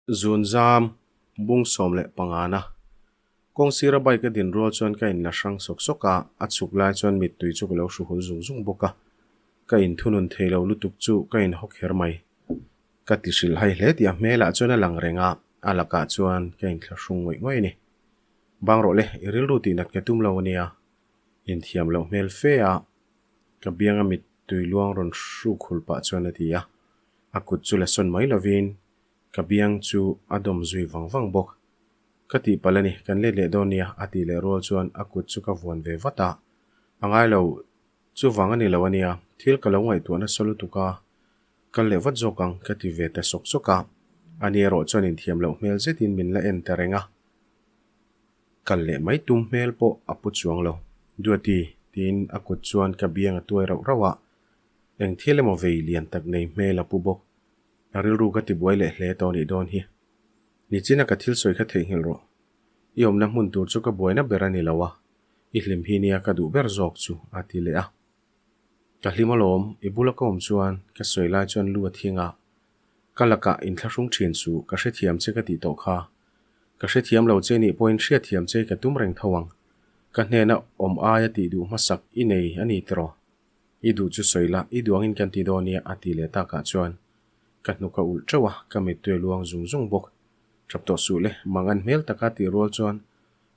Zunzam, bung 15 na. Kawng sira bike a din rual chuan ka inla hrang sawk sawk a, a chhuk lai chuan mittui chu ka lo hru hul zung zung bawk a. Ka inthunun thei lo lutuk chu ka inhaw kher mai. Ka ti hrilh hai hle tih a hmelah chuan a lang reng a, a lakah chuan ka inthlahrung ngawih ngawih a ni. Bang rawh le, i rilru tihnat ka tum lo a nia. Inthiam loh hmel fe a, ka bianga mittui luang rawn hruk hul pah chuan a ti a. A kut chu la sawn mai lovin Ka biang chu a dawm zui vang vang bawk. Ka tihpalh a ni, kan let leh dawn nia, a tih leh rual chuan a kut chu ka vuan ve vat a. A ngai lo, chuvang a ni lo a nia, thil ka lo ngaihtuah nasa lutuk a, kal leh vat zawk ang, ka ti ve ta sawk sawk a. Ani erawh chuan inthiam loh hmel zetin min la en ta reng a. Kal leh mai tum hmel pawh a pu chuang lo. Duati, tiin a kut chuan ka biang a tuai rauh rauh a. Eng thil emaw vei lian tak nei hmel a pu bawk. A rilru ka tibuai leh hle tawh nih dawn hi. Nichina ka thil sawi kha theihnghilh rawh. I awmna hmun tur chu ka buaina ber a ni lo a, i hlim hi nia ka duh ber zawk chu, a ti leh a. Ka hlim alawm, i bula ka awm chuan ka sawi lai chuan lu a thing a. Ka lakah inthlahrung thin suh, ka hrethiam che ka tih tawh kha. Ka hrethiam lo che nih pawhin hriatthiam che ka tum reng tho ang. Ka hnena awm aia tih duh hmasak i nei a ni tiraw? I duh chu sawi la, i duangin kan ti dawn nia a ti leh takah chuan ka hnuk a ulh teuh a, ka mittui a luang zung zung bawk. Tap tawh suh le, mangan hmel taka tih rual chuan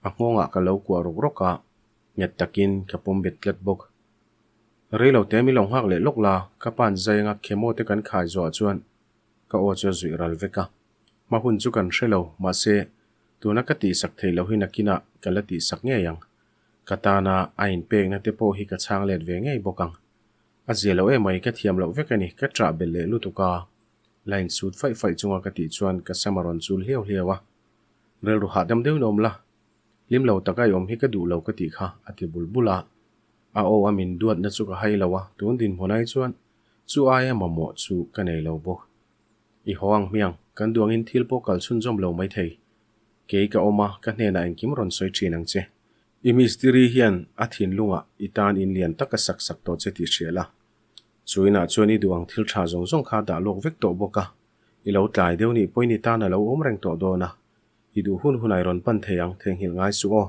a nghawngah ka lo kuah rawk rawk a, nghet takin ka pawm bet tlat bawk. Rei lo te mi lo nghak leh lawk la, ka pa'n zai anga chemo te kan khai zawhah chuan ka aw chu a zuih ral vek a. Hma hun chu kan hre lo, mahse tuna ka tihsak theih loh hi nakinah ka la tihsak ngei ang. Ka tana a inpekna te pawh hi ka chhang let ve ngei bawk ang. A zia lo emai ka thiam loh vek a ni, ka ṭah belh leh lutuk a. Line sut faih faih chunga ka tih chuan ka sam a rawn chul hliau hliau a. Rilru hahdam deuhin awm la, hlim lo taka i awm hi ka duh lo ka tih kha, a ti bul bul a. A aw a min duatna chu ka hai lo a, tun dinhmun ai chuan chu aia mamawh chu ka nei lo bawk. I haw ang hmiang, kan duangin thil pawh kal chhunzawm lo maithei. Kei ka awm a, ka hnenah engkim rawn sawi thin ang che. I mistiri hian a thinlungah i tan in lian taka sak sak tawh che tih hria la. Chu inah chuan i duh ang thil tha zawng zawng kha dah lawk vek tawh bawk a, i lo tlai deuh nih pawhin i tan a lo awm reng tawh dawn a. I duh hun hunah i rawn pan thei ang, theihnghilh ngai suh aw.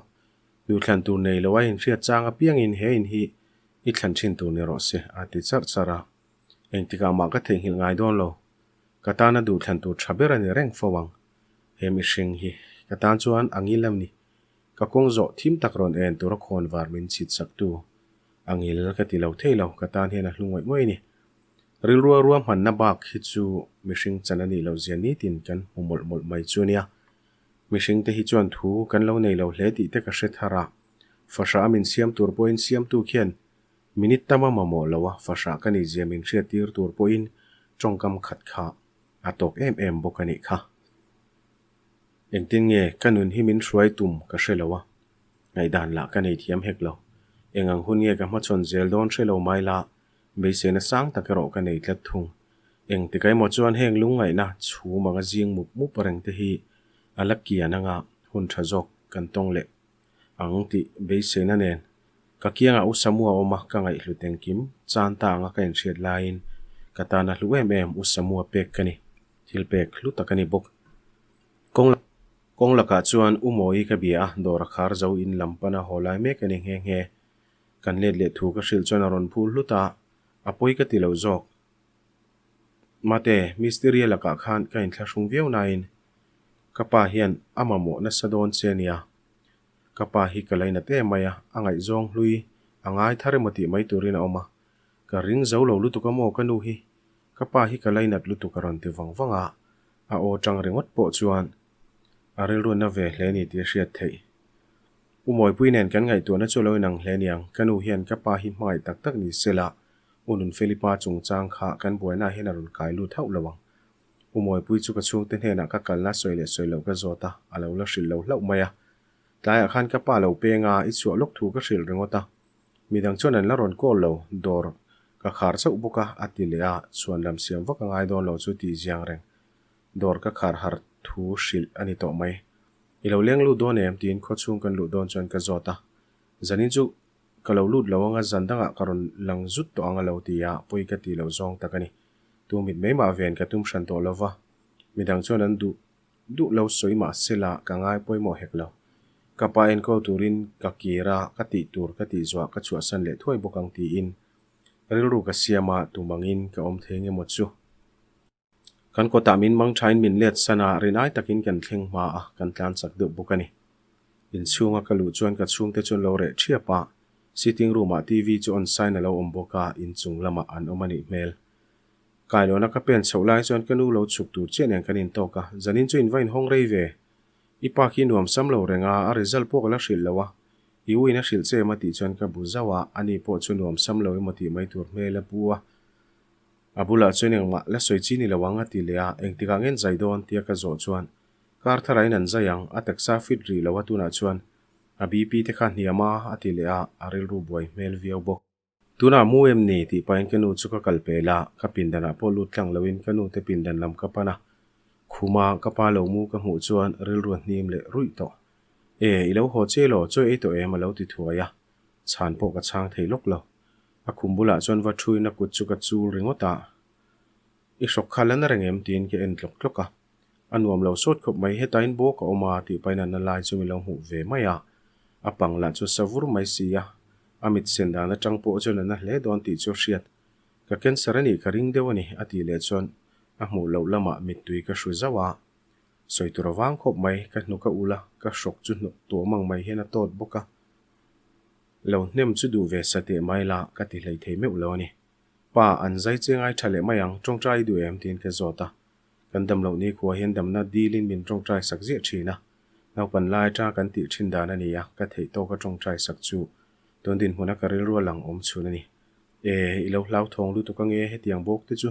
Duhthlan tur nei lo a inhriat chang apiangin he in hi i thlan thin tur ni rawh se, a ti charh charh a. Engtikah mah ka theihnghilh ngai dawn lo. Ka tana duhthlan tur tha ber a ni reng fo ang. He mihring hi ka tan chuan a ngil em ni? Ka kawng zawh thim tak rawn en tura khawn var min chhit sak tu. A ngil ka ti lo thei lo, ka tan hian a hlu ngawih ngawih a ni. Rilrua ruahmanna bak hi chu mihring chan a nih loh zia nitin kan hmu mawlh mawlh mai chu nia. Mihring te hi chuan thu kan lo nei lo hle tih te ka hre thar a. Fahrah a min siam tur pawhin siamtu khian minute tama mamawh lo a fahrah ka nih zia min hriattir tur pawhin tawngkam khat kha A tawk em em bawk a nih kha. Engtin nge ka nun hi min hruai tum ka hre lo a, ngaihdan lah ka nei thiam hek lo. Eng ang hun nge ka hmachhawn zel dawn hre lo mai la, beiseina sang tak erawh ka nei tlat thung. Engtik emaw chuan heng lungngaihna chhum anga zing mup mup reng te hi a la kian anga hun tha zawk kan tawng leh ang tih beiseina nen ka kiangah U Samua awm a, ka ngaihhlut engkim chan ta anga ka inhriat laiin ka tan a hlu em em U Samua pek ka ni, thil pek hlu tak a ni bawk. Kawng kawng lakah chuan U Mawi ka bia a, dawr a khar zo in lam pana haw lai mek a ni nghe nghe. Kan let leh thu ka hrilh chuan a rawn phul hlut a, a pawi ka ti lo zawk. Mate, Misteria lakah khan ka inthlahrung viau nain ka pa hian a mamawh nasa dawn che nia. Ka pa hi ka lainat em mai a, a ngaihzawng hlui a ngai thar emaw tih mai turin a awm a. Ka ring zo lo lutuk a maw ka nu hi? Ka pa hi ka lainat lutuk a rawn ti vang vang a, a aw tang ringawt pawh chuan a rilru na ve hle ni tih a hriat theih. U Mawipui nen kan ngaihtuahna chu a lo inang hle niang, ka nu hian ka pa hi hmangaih tak tak ni sela, U Nunfelipa chungchang kha kan buainaah hian a rawn kai lut hauh lo ang. U Mawipui chu ka chhungte hnenah ka kalna sawi leh sawi loh ka zawt a, a lo la hrilh lo hlauh mai a. Tlaiah khan ka pa lo peng a, i chhuah lawk thu ka hrilh ringawt a. Midang chuan an la rawn call lo, dawr ka khar chauh bawk a, a ti leh a, chhuan lam siam vak a ngai dawn lo chu tih ziang reng. Dawr ka khar har thu hrilh a ni tawh mai. I lo leng lut dawn em? tiin khawchhung kan luh dawn chuan ka zawt a. Zanin chu ka lo lut lo anga zan dangah ka rawn lang zut tawh ang a lo ti a, pawi ka ti lo zawng tak a ni. Tu mit mai mah ven ka tum hran tawh lo va, midang chuan an duh. duh lo sawi mah sela ka ngai pawimawh hek lo. Ka pa enkawl turin ka kir a, ka tih tur ka tih zuah ka chhuahsan leh thuai bawk ang tiin rilru ka siam a, tum angin ka awm thei nge maw chu. Kan kawtah min mang thain min let san a, rinai takin kan thleng hma a, kan tlan chak deuh bawk a ni. Inchhunga ka luh chuan ka chhungte chuan lo reh thiap a, sitting room ah TV chu on sain a lo awm bawk a, inchung lamah an awm a nih hmel. Kailawna ka pen chhoh lai chuan ka nu lo chhuk tur chiah nen kan intawk a, zanin chu in va inhawng rei ve. I pa khi nuam sam lo reng a, a result pawh ka la hrilh lo a, i u in a hrilh che em a tih chuan ka bu zauh a, ani pawh chu nuam sam lo emaw tih mai tur hmel a pu a. A bulah chuan engmah la sawi chi ni lo ang a ti leh a, engtikah ngen zai dawn tia ka zawh chuan kar tharah in an zai ang, a taksa fit rih lo a tunah chuan a BP te kha hniam a a ti leh a, a rilru buai hmel viau bawk. Tunah mu em ni tih pahin ka nu chu ka kal pel a, ka pindanah pawh lut tlang loin ka nu te pindan lam ka pan a, khuma ka pa lo mu ka hmuh chuan rilru a hnim leh ruih tawh. E, i lo haw che law, chawi ei tawh em a lo ti thuai a, chhan pawh ka chhang thei lawk lo. A khum bulah chuan va thuin a kut chu ka chul ringawt a, I hrawk kha la na reng em? tiin ka en tlawk tlawk a. A nuam lo sawt khawp mai, hetain bawk a awm a tih pahin a na lai chu mi lo hmuh ve mai a. A pang lah chu sa vur mai si a, a mit sen dan atang pawh chuan a na hle dawn tih chu a hriat. Ka cancer a nih ka ring deuh a ni a tih leh chuan a hmuh loh lamah mittui ka hru zauh a. Sawi tur a vang khawp mai, ka hnuk a ul a, ka hrawk chu hnawk tuam ang mai hian a tawt bawk a. Lo hnem chu duh ve sa teh mai la, ka ti hlei thei meuh lo a ni. Pa, an zai che ngai tha leh mai ang, tawngtai i duh em? tiin ka zawt a. Kan dam loh nikhua hian damna dilin min tawngtai sak ziah thin a. Naupan lai atanga kan tih thin dan a ni a, ka theih tawka tawngtai sak chu tun dinhmuna ka rilru a lang awm chhun a ni. E, i lo hlauthawng lutuk ange hetiang bawk te chu.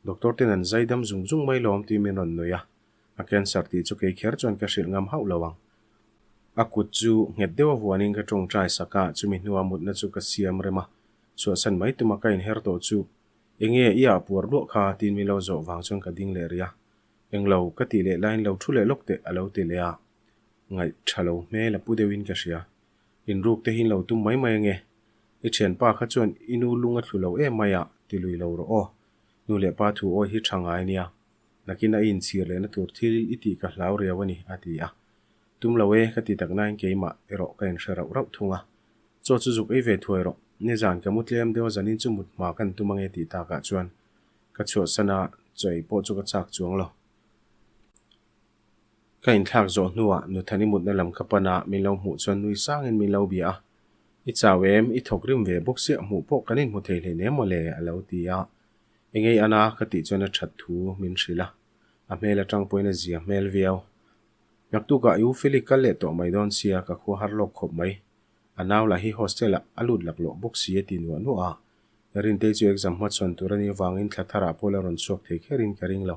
Doctor ten an zai dam zung zung mai lawm tiin min rawn nuih a. A cancer tih chu kei kher chuan ka hrilh ngam hauh lo ang. A kut chu nghet deuh a huanin ka tawngtai sak a, chumi hnua mutna chu ka siam rem a, chhuahsan mai tuma ka inher tawh chu enge i ah puar luah kha tiin min lo zawh vang chuan ka ding leh rih a, englo ka tih leh laiin lo thu leh lawk teh a lo ti leh a, ngaih tha lo hmel a pu deuhin ka hria. Inruk te hi in lo tum mai mai ange, i thianpa kha chuan i nu lung a thlu lo em mai a ti lui lo rawh aw, nu leh pa thu awi hi tha ngai nia, Nakin a inchhir lehna tur thil i tih ka hlau riau a ni, a ti a. Tum lo e, ka ti tak nain keimah erawh ka inhre rauh rauh thung a. Chaw chu zuk ei ve thuai rawh, nizan ka mu tlem deuh a zanin chu mut hma kan tum ange tih takah chuan ka chhuahsan a, chaw ei pawh chu ka chak chuang lo. Ka inthlak zawh hnuah Nuthani mutna lam ka pan a, min lo hmuh chuan nui sangin min lo bia a. I chau em, i thawk rim ve bawk siah hmuh pawh kan inhmu thei hleinem mawle, a lo ti a. Engei ana ka tih chuan a that thu min hrilh a, a hmel atang pawhin a zia hmel viau. Naktukah i u Feli kal leh tawh mai dawn sia ka khua har lawk khawp mai. A nau lah hi hostel ah a lut laklawh bawk si a ti nuah nuah a. Rintei chu exam hmachhawn tur a nih avangin thla tharah pawh la rawn chhuak thei kherin ka ring lo.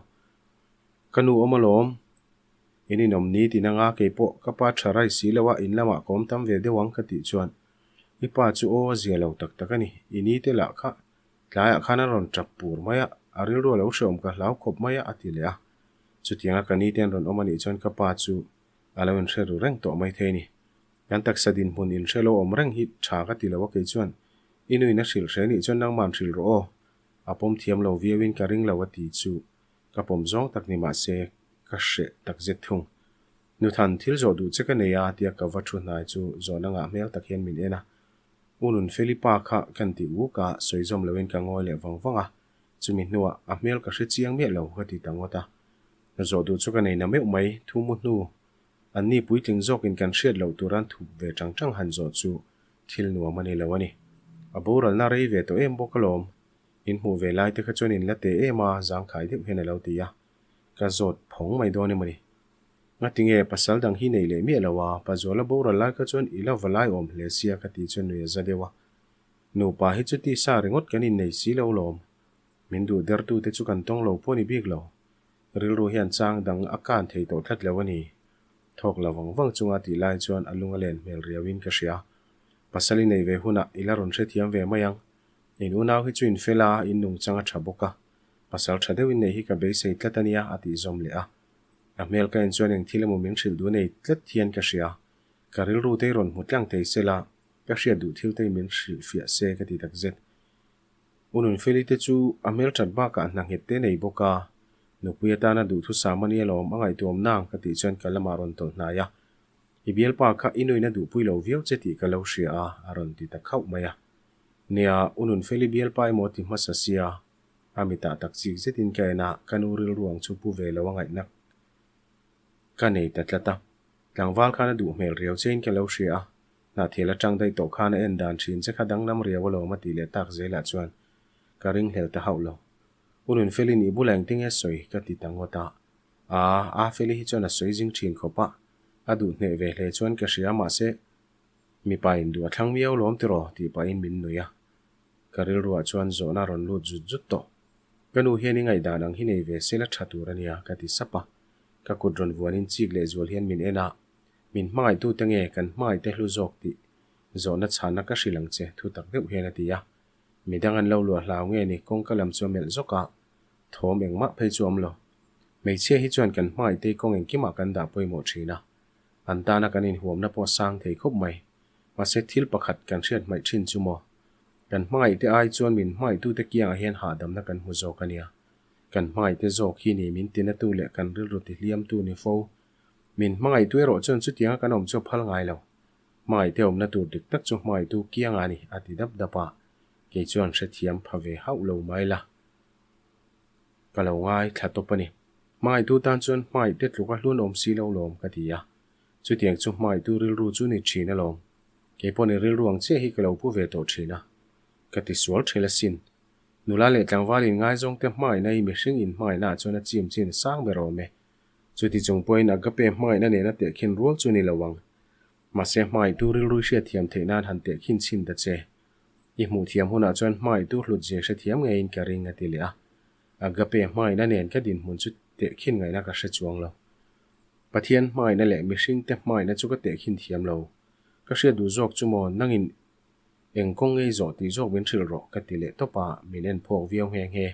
Ka nu awm alawm. In inawm ni tin anga keipawh ka pa tha rai si lo a in lamah ka awm tam ve deuh ang ka tih chuan i pa chu aw a zia lo tak tak a ni. I ni te lah kha Tlaiah khan a rawn tap pur mai a, a rilru a lo hrehawm ka hlau khawp mai a, a ti leh a. Chutianga ka ni te an rawn awm a nih chuan ka pa chu a lo inhre ru reng tawh mai thei a ni. Kan taksa dinhmun inhre lo awm reng hi tha ka ti lo a kei chuan i nuin a hrilh hre nih chuan nangman hrilh rawh aw, a pawm thiam lo viauin ka ring lo a ti chu ka pawm zawng tak ni mahse ka hreh tak zet thung. Nuthan thil zawh duh che ka nei a tia ka va thu hnai chu zawhna ngah hmel tak hian min en a. U Nunfeli pa kha kan ti uk a, sawi zawm loin ka ngawi leh vang vang a, chumi hnuah a hmel ka hre chiang miah lo ka ti ta ngawt a. Zawh duh chu ka nei na meuh mai, thu mu hnu, anni puitling zawkin kan hriat loh tur an thup ve tang tang han zawh chu thil nuam a ni lo a ni. A boralna rei ve tawh em bawk alawm, in hmuh ve lai te kha chuan in la teh em a, zangkhai deuh hian a lo ti a, ka zawt phawng mai dawn emaw ni. Ngatinge pasal dang hi nei leh miah lo a, Pazuala boral lai kha chuan i la va lai awm hle sia ka tih chuan nui a za deuh a. Nupa hi chu tisa ringawt kan innei si lo lawm. Min duh dertu te chu kan tawng lo pawh ni bik lo. Rilru hian chang dang a kan thei tawh tlat lo a ni. Thawk la vang vang chunga tih lai chuan a lung a len hmel riauin ka hria. Pasal i nei ve hunah i la rawn hrethiam ve mai ang. In unau hi chu in fel a, in nungchang a tha bawk a. Pasal tha deuhin nei hi ka beisei tlat a nia a tih zawm leh a. A hmel ka en chuan eng thil emaw min hrilh duh nei tlat hian ka hria. Ka rilru te rawn hmu tlang thei se la, ka hriat duh thil te min hrilh fiah se ka ti tak zet. U Nunfeli te chu a hmel that bakah hna nghet te nei bawk a. Nupui atana duhthusam a nia lawm, a ngaihtuahawm nang ka tih chuan ka lamah rawn tawlh hnai a. I bialpa kha i nuin a duhpui lo viau che tih ka lo hria a, a rawn ti ta khauh mai a. Nia, u Nunfeli bialpa emaw ti hmasa sia, a mitah tak chik zetin ka en a, ka nu rilru ang chu pu ve lo a ngaihna ka nei ta tlat a. Tlangval khan a duh hmel riau chein ka lo hria a, hnahthial atang daih tawh khan a en dan thin che kha danglam riau alawm a tih leh tak zelah chuan ka ringhlel ta hauh lo. U Nunfeli nih bulah engtinge sawi ka ti ta ngawt a. Aa, Afeli hi chuan a sawi zing thin khawp a, a duh hneh ve hle chuan ka hria mahse mipa in duh a thlang miau lawm tiraw tih pahin min nuih a. Ka rilruah chuan zawhna a rawn lut zut zut tawh. Ka nu hian i ngaihdan ang hi nei ve se la tha tur a nia ka ti sap a. Ka kut rawn vuanin chik leh zual hian min en a, min hmangaihtute nge kan hmangaihte hlu zawk tih zawhna chhanna ka hrilh ang che thu tak deuh hian a ti a. Midang an lo luah hlau nge ni kawngka lam chu a melh zawk a, thawm engmah phei chu a awm lo. Hmeichhia hi chuan kan hmangaihte kawng engkimah kan dah pawimawh thin a, an tana kan inhuamna pawh a sang thei khawp mai. Mahse thil pakhat kan hriat hmaih thin chu maw? Kan hmangaihte ai chuan min hmangaihtute kiangah hian hahdamna kan hmu zawk a nia. Kan hmangaihte zawk hi ni min tinatu leh kan rilru tihliamtu ni fo. Min hmangaihtu erawh chuan chutianga kan awm chu a phal ngai lo. Hmangaihte awmna tur dik tak chu hmangaihtu kianga a ni, a ti dap dap a. Kei chuan hrethiam pha ve hauh lo mai la. Ka lo ngai thla tawp a ni. Hmangaihtu tan chuan hmangaihte tluka hlun awm si lo lawm ka ti a. Chutiang chu hmangaihtu rilru chu ni thin alawm. Kei pawh ni rilru ang chiah hi ka lo pu ve tawh thin a. Ka ti sual thel asin. Nula leh tlangval inngaizawng te hmangaihna hi mihring inhmangaihna ah chuan a chim chin sang ber awm e. Chuti chung pawhin Agape hmangaihna nena tehkhin rual chu ni lo ang. Mahse hmangaihtu rilru i hriatthiam theih nan han tehkhin chhin ta che. I hmuh thiam hunah chuan hmangaihtu hlut zia hrethiam ngeiin ka ring a ti leh a. Agape hmangaihna nen ka dinhmun chu tehkhin ngaihna ka hre chuang lo. Pathian hmangaihna leh mihringte hmangaihna chu ka tehkhin thiam lo. Ka hriat duh zawk chu maw nangin eng kawng ngei zawh tih zawk min hrilh rawh ka ti leh tawp a, min en phawk viau nghe nghe.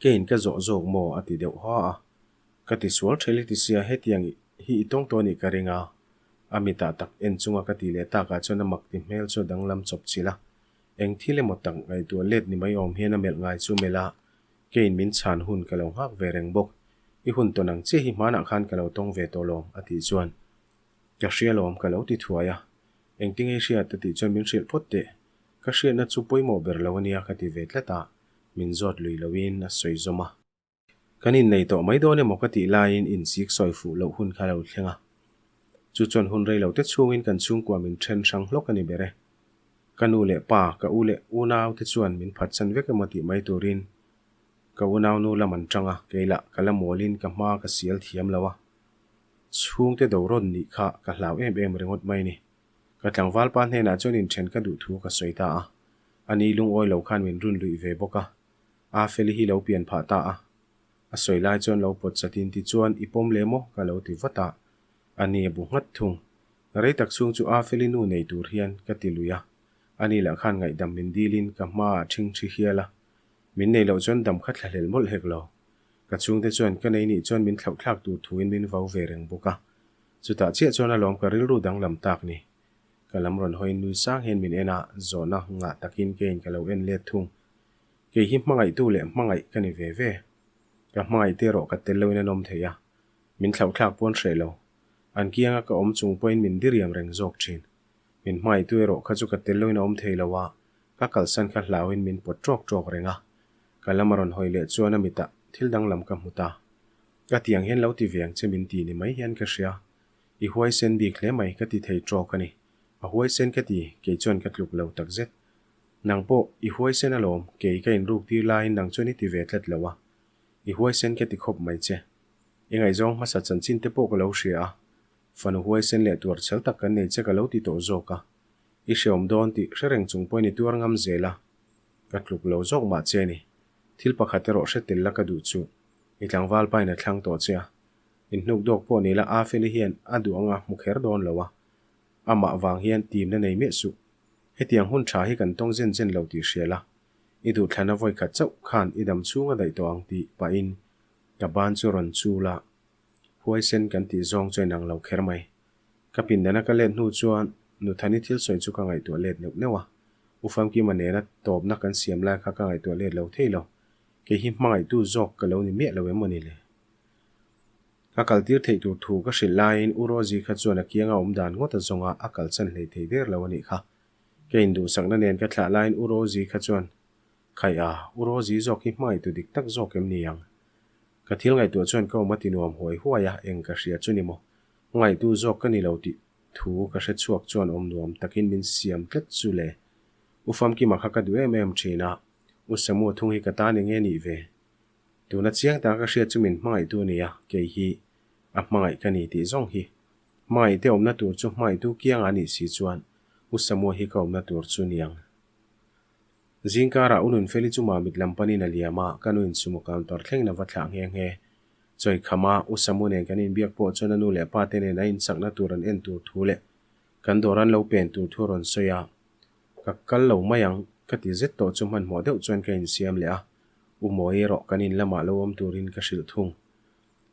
Keiin ka zawh zawk maw a ti deuh ha a. Ka ti sual ṭhel i ti sia hetiang hi i tawng tawh a nih ka ring a. A mitah tak en chunga ka tih leh takah chuan a mak ti hmel chu a danglam chawp chilh a. Eng thil emaw tak ngaihtuah let ni mai awm hian a melh ngai chu melh a, keiin min chhan hun ka lo nghak ve reng bawk. I hun tawn ang chiah hi hmanah khan ka lo tawng ve tawh lawm a tih chuan ka hria lawm ka lo ti thuai a. Engtinge i hriat a tih chuan min hrilh phawt teh. Ka hriatna chu pawimawh ber lo a nia ka ti ve tlat a, min zawt lui loin a sawi zawm a. Kan innei tawh mai dawn emaw ka tih laiin insik sawi fuh loh hun kha lo thleng a. Chu chuan hun rei lo te chhungin kan chhungkua min then hrang hlawk a ni ber e. Ka nu leh pa, ka u leh unau te chuan min phatsan vek emaw tih mai turin ka unau nu lam an tang a, kei lah ka la mawlin ka hma ka sial thiam lo a. Chhungte do rawn nih kha ka hlau em em ringawt mai ni. Ka tlangval pa hnenah chuan inthen ka duh thu ka sawi ta a. Ani lungawi lo khan min run luih ve bawk a. A Feli hi lo pian phah ta a. A sawi lai chuan lo pawt chatin tichuan i pawm leh maw ka lo ti vat a. A ni a bu nghat thung. Rei tak chhung chu A Feli nu nei tur hian ka ti lui a. A ni lah khan ngaihdam min dilin ka hma ah ṭhing ṭhi hial a. Min nei loh chuan dam kha thlahlel mawlh hek lo. Ka chhungte chuan ka nei nih chuan min thlauh thlak tur thuin min vau ve reng bawk a. Chutah chiah chuan alawm ka rilru danglam tak ni. Ka lam rawn hawiin nui sang hian min en a, zawhna ngah takin keiin ka lo en let thung. Kei hi hmangaihtu leh hmangaih ka ni ve ve. Ka hmangaihte erawh ka tel loin an awm thei a, min thlauhthlak pawn hreh lo. An kianga ka awm chung pawhin min diriam reng zawk thin. Min hmangaihtu erawh kha chu ka tel loin a awm thei lo a, ka kalsan kha hlauhin min pawt ṭawk ṭawk reng a. Ka lam a rawn hawi leh chuan a mitah thil danglam ka hmu ta. Ka tiang hian lo ti ve ang che min ti ni mai hian ka hria. I huaisen bik hle mai ka ti thei ṭawk a ni. A huaisen ka ti, kei chuan ka tluk lo takzet. Nang pawh i huaisen alawm, kei ka inruk tir laiin nang chuan i ti ve tlat lo a. I huaisen ka ti khawp mai che. I ngaihzawng hmasa chanchin te pawh ka lo hria a. Fanu huaisen leh tuar chhel tak kan nei che ka lo ti tawh zawk a. I hreawm dawn tih hre reng chung pawhin i tuar ngam zel a. Ka tluk lo zawk mah che ni. Thil pakhat erawh hre tel la ka duh chu. I tlangval pain a thlang tawh che a. Inhnuk dawk pawh ni la Afeli hian a duh anga hmu kher dawn lo a. Amah vang hian timna nei miah suh. Hetiang hun tha hi kan tawng zen zen lo tih hria la, i duhthlana vawi khat chauh khan i dam chhung a daih tawh ang tih pahin ka ban chu rawn chul a, huaisen kan tih zawng chu a inang lo kher mai. Ka pindana ka let hnu chuan Nuthani thil sawi chu ka ngaihtuah let neuh neuh a, U Famkima nena tawpna kan siam lai kha ka ngaihtuah let lo thei lo. Kei hi hmangaihtu zawk ka lo ni miah lo em maw ni le? Ka kaltir theih tur thu ka hrilh laiin U Rosie kha chuan a kianga awm dan ngawt a zawng a, a kalsan hlei thei der lo a nih kha. Ka induhsakna nen ka thlah laiin U Rosie kha chuan, Khai a, U Rosie zawk hi hmangaihtu dik tak zawk em ni ang? Ka thil ngaihtuah chuan ka awm a ti nuam huai huai a, eng ka hria chu ni maw? Hmangaihtu zawk ka ni lo tih thu ka hre chhuak chuan awm nuam takin min siam tlat chu le. U Famkima kha ka duh em em thin a, U Samu thung hi ka tan eng nge nih ve? Tuna chiang taka ka hriat chu min hmangaihtu a ni a, kei hi a hmangaih ka ni tih zawng hi. Hmangaihte awmna tur chu hmangaihtu kianga a nih si chuan U Samua hi ka awmna tur chu ni ang. Zingkarah U Nunfeli chu Mamit lam panin a liam a, ka nu in sumo counter thlengin a va thlah nghe nghe. Chawikhama U Samu nen kan inbiak pawh chuan a nu leh pa te nen a insakna tur an en tur thu leh kan dawr an lo pen tur thu a rawn sawi a. Ka kal lo mai ang, ka ti zet tawh chu hmanhmawh deuh chuan ka insiam leh a, U Mawi erawh kan in lamah lo awm turin ka hrilh thung.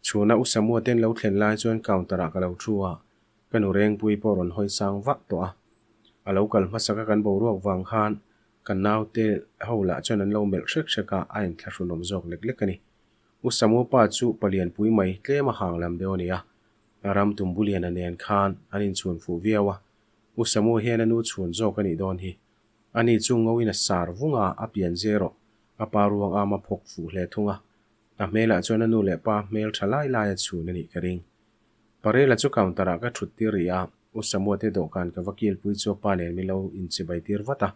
Chhuna U Samua ten lo thlen lai chuan counter ah ka lo thu a, ka nu Rengpui pawh rawn hawi sang vah tawh a. A lo kal hmasaka kan boruak vang khan ka naute ho lah chuan an lo melh hrek hrek a, a inthlahrunawm zawk lek lek a ni. U Samua pa chu palianpui mai tlem a hang lam deuh a ni a, a ram Tumbuliana nen khan an inchhun fuh viau a, U Samu hian a nu chhun zawk a nih dawn hi. Ani chu ngoin a sar vung a, a pian zeh rawh. A pa ruang am a phawk fuh hle thung a. A hmelah chuan a nu leh pa hmel tha lai lai a chhun a nih ka ring. Parela chu counter ah ka thut tir rih a, U Samua te dawhkan ka va kilpui chu a pa nen min lo inchibai tir vat a.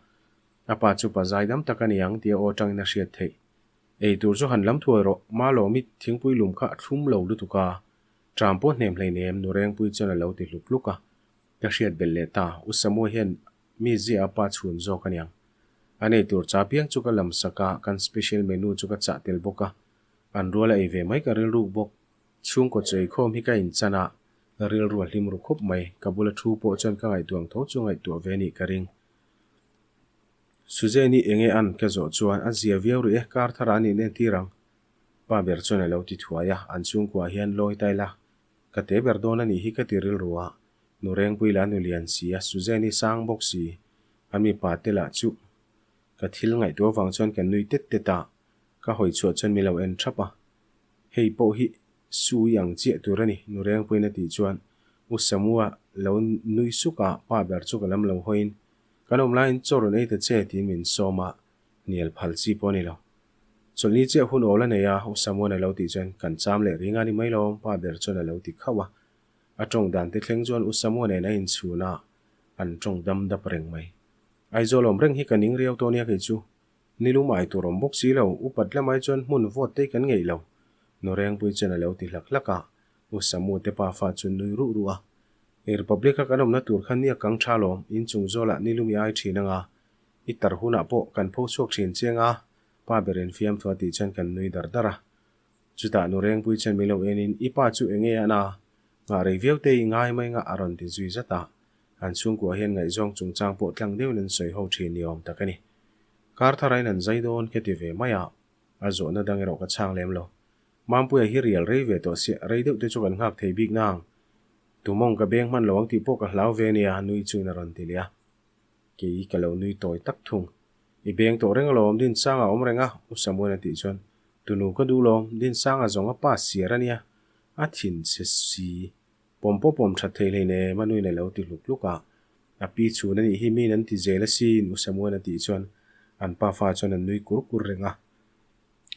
A pa chu pa zaidam tak a ni ang tia aw tangin a hriat theih. Ei tur chu han lam thuai rawh, Malawmi thingpui lum kha a thlum lo lutuk a. Tram pawh hnem hleinem nu Rengpui chuan a lo ti hlup hluk a. Ka hriat belh leh ta, U Samua hian mi ziah a pa chhun zawk aniang. A nei tur cha piang chu ka lam sak a, kan special menu chu ka chah tel bawk a. An rual a ei ve mai ka rilruk bawk. Chhungkaw chawi khawm hi ka inchan a, rilru a hlim ru khawp mai. Ka bula thu pawh chuan ka ngaihtuah ang tho chu ngaihtuah ve nih ka ring. Suzanne-i enge an ka zawh chuan a zia viau rih e, kar thar ah an inentir ang. Pa ber chuan a lo ti thuai a, an chhungkua hian lawi ta ila Ka te ber dawn a nih hi ka ti rilru a, nu Rengpui lah nu lian si a, Suzanne-i sang bawk si, an mipa te lah chu ka thil ngaihtuah avang chuan kan nui tet tet a, ka hawi chhuah chuan min lo en thap a. Hei pawh hi Sui ang chiah tur a ni, nu Rengpuiin a tih chuan U Samua lo nui suk a, pa ber chu ka lam lo hawiin, Kan awm laiin chaw rawn ei ta che tiin min sawm a, hnial phal chi pawh a ni lo. Chawlhni chiah hun awl a nei a, U Samuan a lo tih chuan kan cham leh ring a ni mai lo, pa ber chuan a lo ti khauh a. A tawng dan te thleng chuan U Samuan nen a inchhun a, an tawng dam dap reng mai. Aizawl awm reng hi ka ning riau tawh nia kei chu. Nilum ai tur awm bawk si lo, upat lamai chuan hmun vawt te kan ngeih lo. Nurengpui chuan a lo ti hlak hlak a, U Samu te pa fa chu nui ruh ruh a. I Republic a kan awmna tur kha nia kang tha lawm, inchung zawlah nilum i ai thin anga, I tar hunah pawh kan pho chhuak thin chiang a, pa ber in fiamthu a tih chuan kan nui dar dar a. Chutah nu Rengpui chuan min lo en in, I pa chu enge a na? Nghah rei viau te i ngai mai nga a rawn ti zui zat a. An chhungkua hian ngaihzawng chungchang pawh tlang deuhin an sawi ho thin ni awm tak a ni. Kar thar ain an zai dawn ka ti ve mai a, a zawhna dang erawh ka chhang lem lo. Mampuia hi rial rei ve tawh sia, rei deuh te chu kan nghak thei bik nang. Tumawng ka beng hman lo ang tih pawh ka hlau ve nia, nui chuin a rawn ti leh a. Kei ka lo nui tawi tak thung. I beng tawh reng alawm, Dinsanga a awm reng a, U Samuel a tih chuan, Tunu ka duh lawm, Dinsanga zawng a pa siar a nia, a thin chhe si. Pawm pawh pawm that thei hlei nem a nuin a lo ti hluk hluk a. A pi chhun a nih hi miin an ti zel asin, U Samuel a tih chuan an pafa chuan an nui kur kur reng a.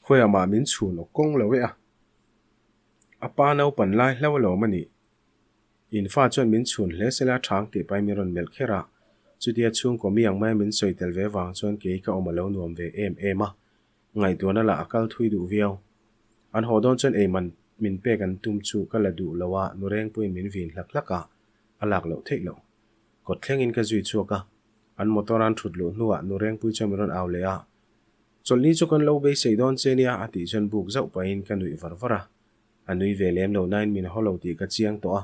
Khawiah mah min chhun awk kawng lo e a. A pa naupan lai hlauh alawm a nih. In fa chuan min chhun hle sela chhang tih pahin min rawn melh kher a, chutia chhungkaw mi ang maia min sawi tel ve vang chuan kei ka awm a lo nuam ve em em a, ngaihtuahna lah a kal thui duh viau. An haw dawn chuan ei man min pek an tum chu ka la duh lo a, nu Rengpuiin min vin hlak hlak a, a lak loh theih loh. Kawt thlengin ka zui chhuak a, an motor an thut luh hnuah nu Rengpui chuan min rawn au leh a, Chawlhni chu kan lo beisei dawn che nia a tih chuan buk zauh pahin ka nuih var var a. A nui ve lem lo nain min haw lo tih ka chiang tawh a,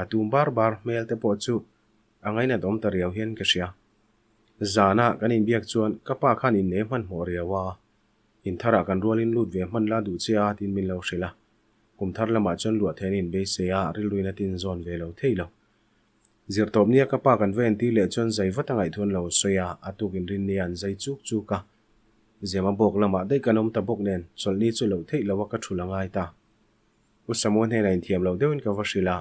a tum bar bar hmel te pawh chu a ngainat awm ta riau hian ka hria. Zana kan inbiak chuan ka pa khan innei hmanhmawh riau a, intharah kan rualin lut ve hman la duh che a tiin min lo hrilh a. Kum thar lamah chuan luah thein inbeisei a, rilruin a tinzawn ve lo thei lo. Zirtawpnia ka pa kan va entir leh chuan zai vat a ngaihtuan lo sawi a, a tuk inrinnia an zai chuk chuk a. Zemabawk lamah daih kan awm ta bawk nen chawlhni chu loh theih loha ka thul a ngai ta. U Samuel hnenah inthiam lo deuhin ka va hrilh a,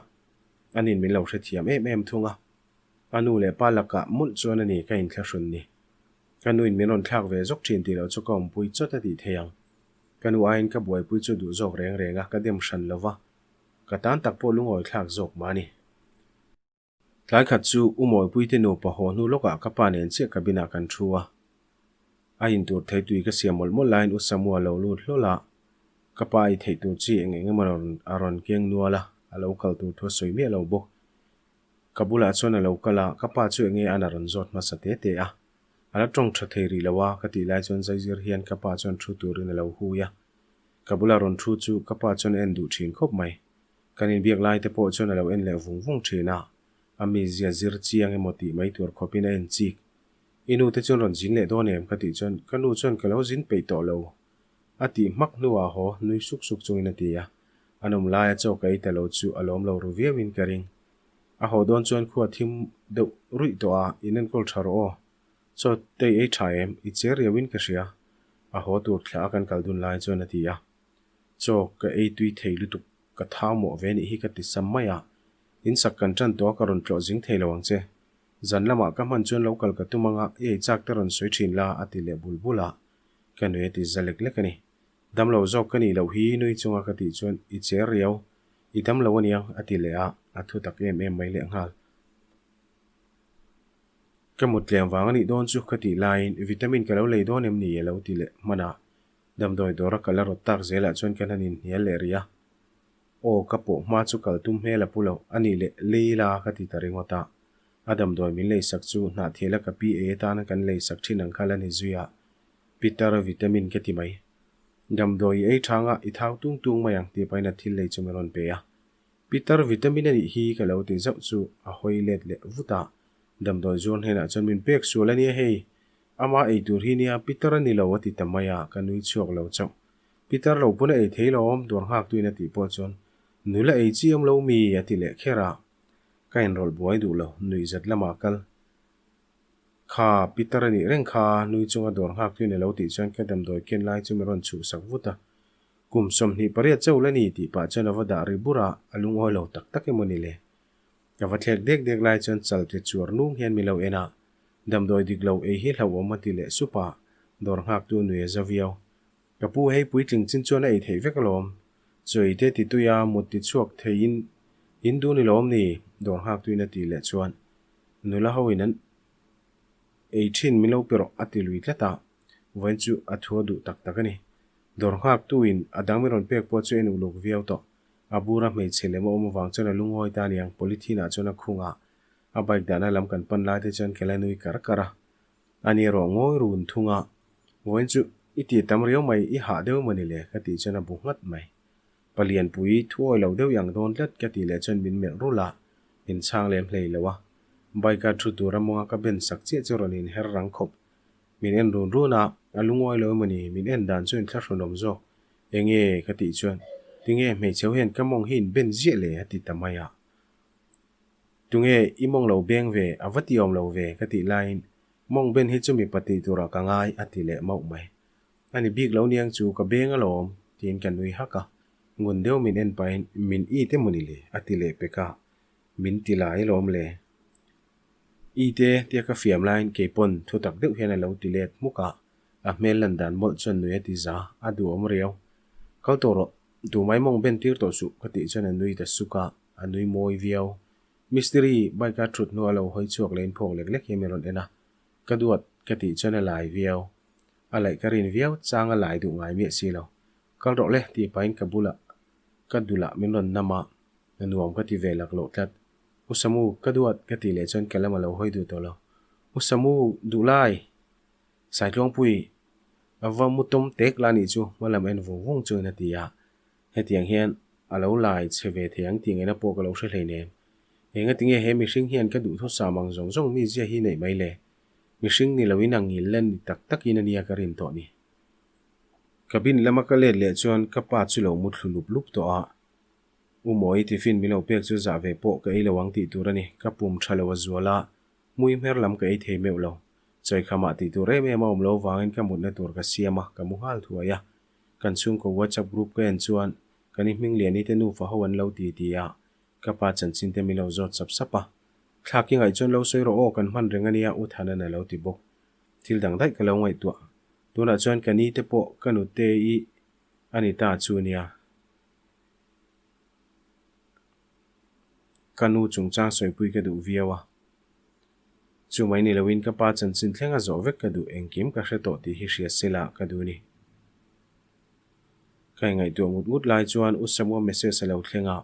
anin min lo hrethiam em em thung a. A nu leh pa lakah mawlh chuan a ni ka inthlahrun ni. Ka nuin min rawn thlak ve zawk thin tih loh chu ka awmpui chawt a tih thei ang. Ka nu aiin ka buaipui chu duh zawk reng reng a, ka dem hran lo va, ka tan tak pawh lungawi thlak zawk mah ni. Tlai khat chu U Mawipuite nupa haw hnu lawkah ka pa nen chiah cabin ah kan thu a. A intur thei tui ka siam mawlh mawlh laiin U Samua lo lut hlawl a, ka pa ei theih tur chi eng eng emaw a rawn keng nual a, a lo kal tur thu a sawi miah lo bawk. Ka bulah chuan a lo kal a, ka pa chu enge an a rawn zawt hmasa te te a. A la tawng tha thei rih lo a, ka tih lai chuan zaizir hian ka pa chuan thu turin a lo hui a. Ka bula rawn thu chu ka pa chuan a en duh thin khawp mai. Kan inbiak lai te pawh chuan a lo en leh vung vung thin a, a mizia zir chiang emaw tih mai tur khawpin a en chik. I nu te chuan rawn zin leh dawn em? ka tih chuan ka nu chuan ka lo zin peih tawh lo a tih hmak hnuah haw nui suk suk chungin a ti a, an awm laia chaw ka ei ta lo chu a lawm lo ru viauin ka ring. A haw dawn chuan khua thim deuh ruih tawh a, in enkawl tha rawh aw. Chaw tei ei tha em? I cher riauin ka hria. A haw tur thla a kan kal dun lai chuan a ti a. Chaw ka ei tui thei lutuk, ka thau mawh ve nih hi ka ti sam mai a. In sak kan tan tawh a ka rawn tlawh zing thei lo ang che. Zan lamah ka hman chuan lo kal ka tum anga i ei chak te rawn sawi thin la a ti leh bul bul a. Ka nui a ti za lek lek a ni. Damlo zawk ka nih loh hi nui chunga ka tih chuan i cher riau, i damlo aniang a ti leh a, a thu tak em em mai leh nghal. Ka mut tlem vang a nih dawn chu ka tih laiin vitamin ka lo lei dawn em ni a lo ti leh hman a. Damdawi dawra ka la rawt tak zelah chuan ka hnan inhnial leh rih a. Aw, ka pawh hma chu kal tum hmel a pu lo, a nih leh lei la ka ti ta ringawt a. A damdawi min leisak chu hnahthiala ka pi ei atana kan leisak thin ang kha la ni zui a, Pitar vitamin ka ti mai. Damdawi i ei thanga i thau tung tung mai ang tih pahin a thil lei chu min rawn pe a. Pitar vitamin a nih hi ka lo ti zauh chu a hawi let leh vut a, damdawi zuar hnenah chuan min pek sual a nia hei, Ama ei tur hi nia Peter a ni lo a ti ta mai a, ka nui chhuak lo chauh. Peter lo pawn a ei thei lo awm, dawr nghak tuin a tih pawh chuan nula ei chi awm lo mi a ti leh kher a, ka inrawlh buai duh lo, nuih zat lamah kal. Kha, Peter a nih reng kha, nui chunga dawr nghak tuin a lo tih chuan ka damdawi ken lai chu min rawn chhuhsak vut a. Kum 28 chauh la ni tih pah chuan a va dah ri bur a, a lungawi lo tak tak emaw ni le. Ka va thlek dek dek lai chuan chal te chuar nung hian min lo en a, Damdawi dik lo ei hi hlauhawm a ti leh sup a, dawr nghaktu nui a za viau. Ka pu hei puitling chin chuan a ei theih vek alawm. Chawi te ti tui a, mut ti chhuak theiin in duh ni lawm ni? Dawr nghaktuin a tih leh chuan nula hoin an ei thin min lo pe rawh a ti lui tlat a, vawiin chu a thu a duh tak tak a ni. Dawr nghaktuin a dang min rawn pek pawh chu en uluk viau tawh. A bura hmeichhe lem a awm avang chuan a lungawi ta aniang polythene ah chuan a khung a, A bike dahna lam kan pan lai te chuan ke la nui kar kar a. A ni erawh ngawi run thung a, Vawiin chu i tih tam riau mai, i hah deuh emaw ni le? ka tih chuan a bu nghat mai. Palianpui thuawi lo deuh i ang dawn tlat ka tih leh chuan min melh rulh a, min chhang lem hlei lo a. Bike a thu tur a mawnga ka ben sak chiah chu rawn inher rang khawp. Min en run run a, a lungawi lo emaw ni, min en dan chu inthlahrunawm zawk. Enge? ka tih chuan, Tinge hmeichhe ho hian ka mawng hi in ben ziah le? a ti ta mai a. Tunge i mawng lo beng ve, a va ti awm lo ve ka tih laiin mawng ben hi chu mipa tih turah ka ngai a ti leh mauh mai. A ni bik lo niang chu ka beng alawm tiin ka nui hak a, ngun deuh min en pahin min i te mawni le a ti leh pek a, min ti lai alawm le. I te tia ka fiam laiin keipawn thu tak deuh hian a lo ti let hmuk a, a hmel lan dan mawlh chuan nui a ti za, a duhawm riau. Kal tawh rawh, tumai mawng ben tir tawh suh ka tih chuan a nui ta suk a. A nui mawi viau. Mistiri bike a thut hnuah a lo hawi chhuak leh in phawk lek lek hian min rawn en a. Ka duat ka tih chuan a lai viau. A laih ka rin viau chang a lai duh ngai miah si lo. Kal rawh le tih pahin ka bulah ka dulah min rawn nam a, a nuam ka ti ve lak loh tlat. U Samu, ka duat ka tih leh chuan ka lam a lo hawi duh tawh lo. U Samu, duh lai! Saitluangpui, a va mu tawm tek la nih chu hma lam en vung vung chuan a ti a. Hetiang hian a lo lai chhe ve thei ang tih ngaihna pawh ka lo hre hleinem. Engatinge he mihring hian ka duhthusam ang zawng zawng mi zia hi neih mai le? Mihring ni loin a ngil len ni tak takin a nia ka rin tawh ni. Cabin lama ka let leh chuan ka pa chu lo mu thlu lup lup tawh a. U Mawi tiffin min lo pek chu zah ve pawh ka ei lo ang tih tur a ni. Ka pum tha lo a zual a, hmui hmer lam ka ei thei meuh lo. Chawikhamah tih tur em em a awm lo vangin ka mutna tur ka siam a, ka mu nghal thuai a. Kan chhungkaw WhatsApp group ka en chuan kan i Hmingliani te nufa ho an lo ti ti a, ka pa chanchin te min lo zawt sap sap a. Thlak i ngaih chuan lo sawi rawh aw, kan hman reng a nia U Thanan a lo ti bawk. Thil dang daih ka lo ngaihtuah. Tunah chuan ka ni te pawh ka nute i a ni ta chu nia. Ka nu chungchang sawipui ka duh viau a. Chu mai ni loin ka pa chanchin thleng a zawh vek ka duh engkim ka hre tawh tih hi hria sela ka duh ni. Ka ingaihtuah ngut ngut lai chuan U Samua message a lo thleng a.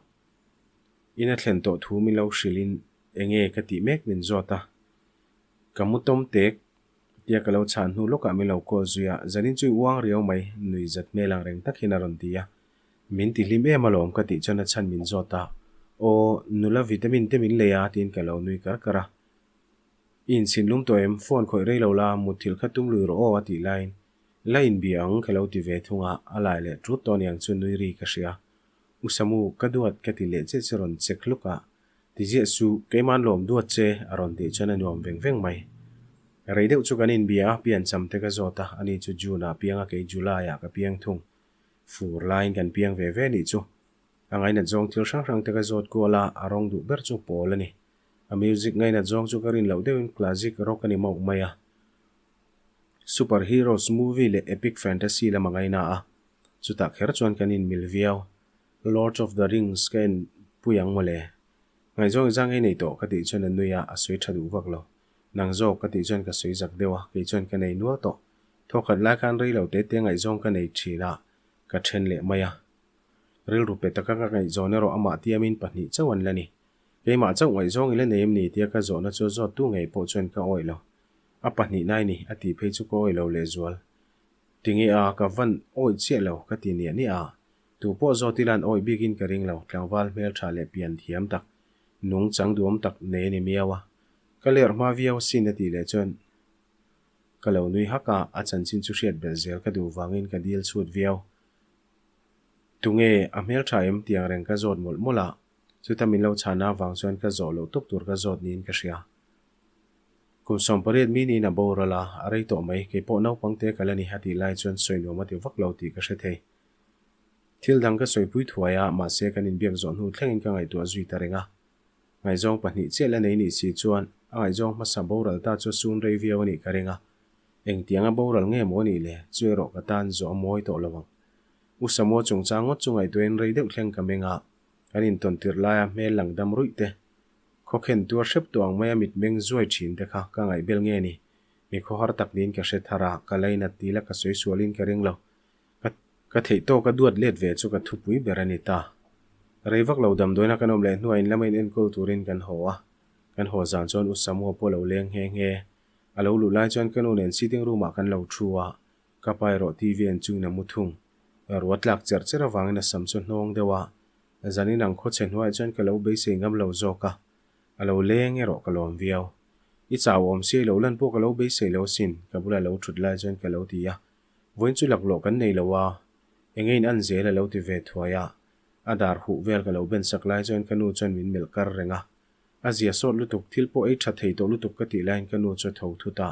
In a thlen tawh thu min lo hrilhin enge ka tih mek min zawt a. Ka mu tawm tek tia ka lo chhan hnu lawkah min lo call zui a, zanin chu i uang riau mai nui zat hmel ang reng tak hian a rawn ti a. Min ti hlim em alawm ka tih chuan a chhan min zawt a, Aw, nula vitamin te min lei a tiin ka lo nui kar kar a. I inchhinlum tawh em? Phone khawih rei lo la, mutthilh kha tum lui rawh aw a tih laiin la inbia ang ka lo ti ve thung a, a lai leh tut tawh aniang chu nui ri ka hria. U Samu, ka duat ka ti leh chiah chu rawn check hluk a, Ti ziah suh, keima'n lawm duat che a rawn tih chuan a nuam veng veng mai. Rei deuh chu kan inbia a, piancham te ka zawt a, ani chu June ah piang a kei July ah ka piang thung. Fur laiin kan piang ve ve nih chu. A ngainat zawng thil hrang hrang te ka zawt kual a, a rawng duh ber chu pawl a ni. A music ngainat zawng chu ka rin loh deuhin classic rock a ni mauh mai a. Super heroes movie leh epic fantasy lam a ngaina a, chutah kher chuan kan inmil viau. Lords of the Rings ka en pui ang mawle. Ngaihzawng i zang ei nei tawh ka tih chuan a nui a, a sawi tha duh vak lo. Nang zawk ka tih chuan ka sawi zak deuh a, kei chuan ka nei nual tawh. Thawkhat lai khan rei lo te te ngaihzawng ka nei thin a, ka then leh mai a. Rilru pe taka ka ngaihzawn erawh amah tiamin pahnih chauh an la ni. Keimah chauh ngaihzawng i la nei em ni tia ka zawhna chu zawttu ngei pawh chuan ka awih lo. A pahnih nai ni, a tih phei chu ka awih lo lehzual. Tinge a, ka van awih chiah lo ka ti niah niah a. Tu pawh zawt ila an awih bikin ka ring lo, tlangval hmeltha leh pian thiam tak, nung chang duam tak nei a ni miau a. Ka lerh hma viau asin a tih leh chuan Ka lo nui hak a, a chanchin chu hriat belh zel ka duh vangin ka dil chhut viau. Tunge, a hmeltha em tiang reng ka zawt mawlh mawlh a, chuta min lo chhana avang chuan ka zawh loh tawp tur ka zawt niin ka hria. Kum 18 mi niin a boral a, a rei tawh mai, kei pawh naupang te ka la ni a tih lai chuan sawi nuam a ti vak lo tih ka hre thei. Thil dang ka sawipui thuai a, mahse kan inbiak zawh hnu thlengin ka ngaihtuah zui ta reng a. Ngaihzawng pahnih chiah la nei nih si chuan a ngaihzawng hmasa boral ta chu sun rei viau a nih ka ring a. Engtianga boral nge maw nih le, chu erawh ka tan zawh a mawi tawh lo ang. U Samuel chungchang ngawt chu ngaihtuahin rei deuh thleng ka meng a, kan intawn tirh laia hmel lang dam ruih te, khawkhen tuar hrep tawh ang maia mitmeng zuai thin te kha ka ngaihbel nge ni? Mi khawhar tak niin ka hre thar a, ka lainat ti la ka sawi sualin ka ring lo. Ka ka theih tawk a duat let ve chu ka thupui ber a ni ta. Rei vak lo damdawiina kan awm leh hnuah in lama in enkawl turin kan haw a. Kan haw zan chuan U Samua pawh lo leng nghe nghe. A lo luh lai chuan ka nu nen sitting room ah kan lo thu a, ka pa erawh TV en chungin a mu thung. Ruah tlak cherh cherh avangin a sam chu hnawng deuh a, zanin ang khawchhe hnuaiah chuan ka lo beisei ngam lo zawk a, a lo leng erawh ka lawm viau. I chau awm si lo lan pawh ka lo beisei lo asin, ka bula lo thut lai chuan ka lo ti a. Vawiin chu laklawh kan nei lo a, enge in an zel a lo ti ve thuai a, a dar huh vel ka lo ben sak lai chuan ka nu chuan min melh kar reng a. A zia sawt lutuk, thil pawh ei tha thei tawh lutuk ka tih laiin ka nu chu a tho thut a,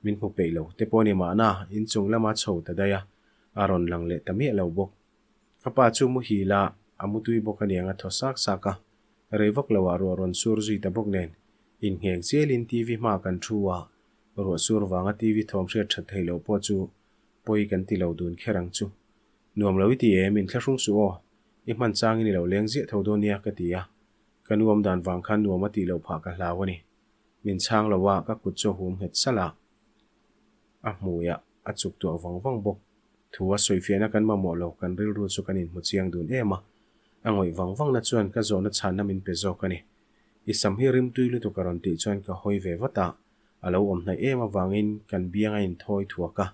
min hmu peih lo te pawh a ni mahna, inchung lama chho ta daih a, a rawn lang leh ta miah lo bawk. Ka pa chu muhil a, a mutui bawk aniang a thaw sak sak a, rei vak lo ah ruah rawn sur zui ta bawk nen, inngheng chialin TV hma kan thu a, Ruah sur vanga TV thawm hriat that theih loh pawh chu pawi kan ti lo dun kher ang chu. Nuam lo i ti em, inthlahrung suh aw, i hman changin i lo leng ziah tho dawn nia ka ti a, ka nuam dan vang khan nuam a tih loh phah ka hlau a ni. Min chhang lo a, ka kut chu a hum nghet salh a, a hmuiah a chuk tuah vang vang bawk. Thu a sawifiahna kan mamawh lo, kan rilru chu kan inhmu chiang dun em a, a ngawih vang vangna chuan ka zawhna chhanna min pe zawk a ni. I sam hi rimtui lutuk a rawn tih chuan ka hawi ve vat a, A lo awm hnaih em avangin kan biang a inthawi thuak a,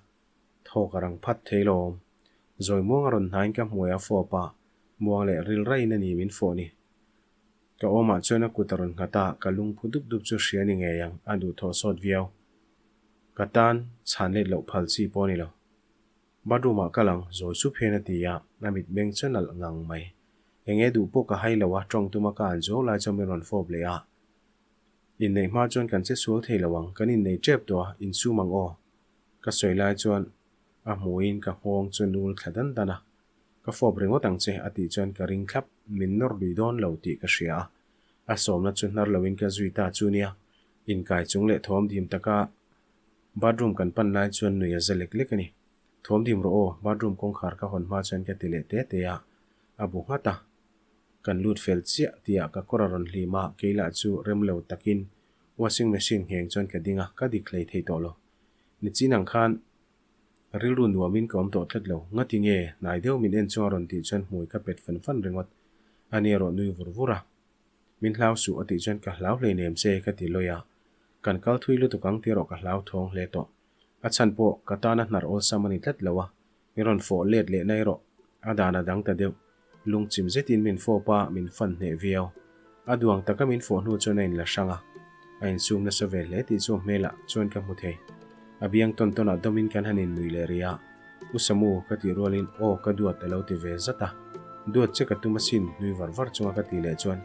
thawk a rang phat thei lo. Zawi muang a rawn hnaiin ka hmuai a fawp a, muang leh ril raiin a ni min fawh ni. Ka awmah chuan a kut a rawn nghat a, ka lung phu dup dup chu hria ni ngei ang, a duhthawh sawt viau. Ka tan chhan let loh phal chi pawh a ni lo. Bathroom ah kal ang, zawi sup hian a ti a, a mitmeng chu nalh ngang mai. Enge duh pawh ka hai lo a, tawng tuma ka an zuau lai chuan min rawn fawp leh a. Inneih hma chuan kan che sual thei lo ang, kan innei tep tawh a, insum ang aw. Ka sawi lai chuan a hmuiin ka nghawng chu nul thla dan dan a, Ka fawp ringawt ang che a tih chuan ka ring thlap, min nawr lui dawn lo tih ka hria a, a sawmna chu hnar loin ka zui ta chu nia. Inkai chung leh thawm dim taka bathroom kan pan lai chuan nui a za lek lek a ni. Thawm dim rawh aw, bathroom kawngkhar ka hawn hma chuan ka ti leh te te a, a bu nghat a. Kan lut fel chiah tihah ka kawr a rawn hlim a, kei lah chu rem lo takin washing machine ngheng chuan ka ding a, ka dik hlei thei tawh lo. Nichin ang khan rilru nuamin ka awm tawh tlat lo. Ngati nge? Hnai deuh min en chuang a rawn tih chuan hmui ka pet fan fan ringawt. A ni erawh nui vur vur a. Min hlau suh a tih chuan ka hlau hleinem che ka ti lawi a. Kan kal thui lutuk ang tih erawh ka hlau thawng hle tawh. A chhan pawh ka tana hnar awlsam a ni tlat lo a, min rawn fawh let leh na erawh a dan a dang ta deuh. Lungchim zetin min fawp a, min fan hneh viau. A duang taka min fawh hnu chuan a inla hrang a, a insum nasa ve hle tih chu a hmelah chuan ka hmu thei. A biang tawn tawnah dawmin kan han innuih leh rih a, U Samu, ka tih rualin aw ka duat a lo ti ve zat a. Duat che ka tum asin, nui var var chunga ka tih leh chuan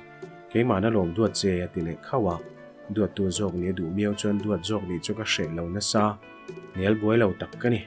keimahna lawm duat che a ti leh khauh a. Duattu zawk nih a duh miau chuan duat zawk nih chu ka hreh lo nasa, hnial buai lo tak ka ni.